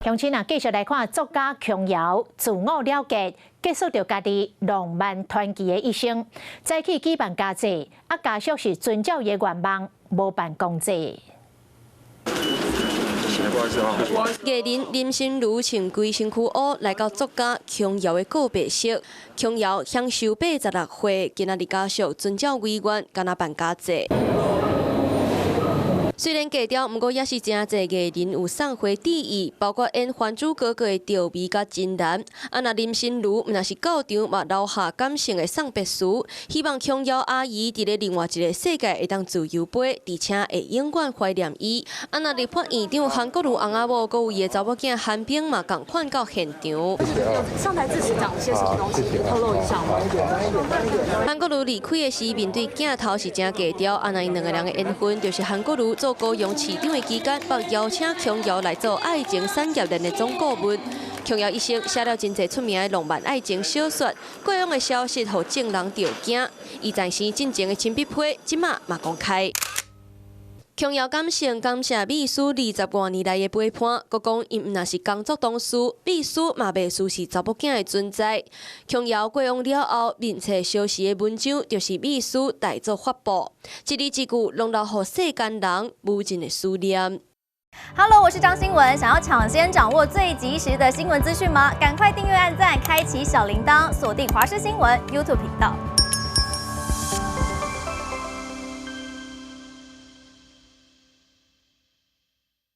鄉親啊，繼續來看作家瓊瑤自我了結，結束著家己浪漫傳奇的一生。早起舉辦家祭，啊家屬是遵照伊的願望，無辦公祭。藝人林心如穿規身軀烏來到作家瓊瑤的告別式。瓊瑤享壽86歲，今仔日家屬遵照遺願，干焦辦家祭。雖然低調，毋過也是誠濟藝人有送花致意，包括演《還珠格格》的趙薇佮陳嵐。啊，若林心如毋若是到場嘛留下感性的送別詞，希望瓊瑤阿姨佇咧另外一個世界會當自由飛，而且會永遠懷念伊。啊，若立法院長韓國瑜翁仔某，閣有伊的查某囝韓冰嘛仝款到現場。上台致辭講了些什麼東西？透露一下嗎？韓國瑜離開的時，面對鏡頭是誠低調。啊，若𪜶兩个人的緣分，就是韓國瑜做高雄市長的期間，捌邀請瓊瑤來做愛情產業鏈的總顧問。瓊瑤一生寫了真濟出名的浪漫愛情小說，過往的消息予眾人著驚。伊在生進前的親筆批，這馬嘛公開。瓊瑤感性感謝秘書20外年來的陪伴，閣講𪜶毋若是工作同事，秘書嘛袂輸是查某囝的存在。瓊瑤過往了後，面冊消失的文章就是秘書代做發布，一字一句攏留予世間人無盡的思念。 Hello，我是張新文，想要搶先掌握最及時的新聞資訊嗎？趕快訂閱、按讚、開啟小鈴鐺，鎖定華視新聞 YouTube 頻道。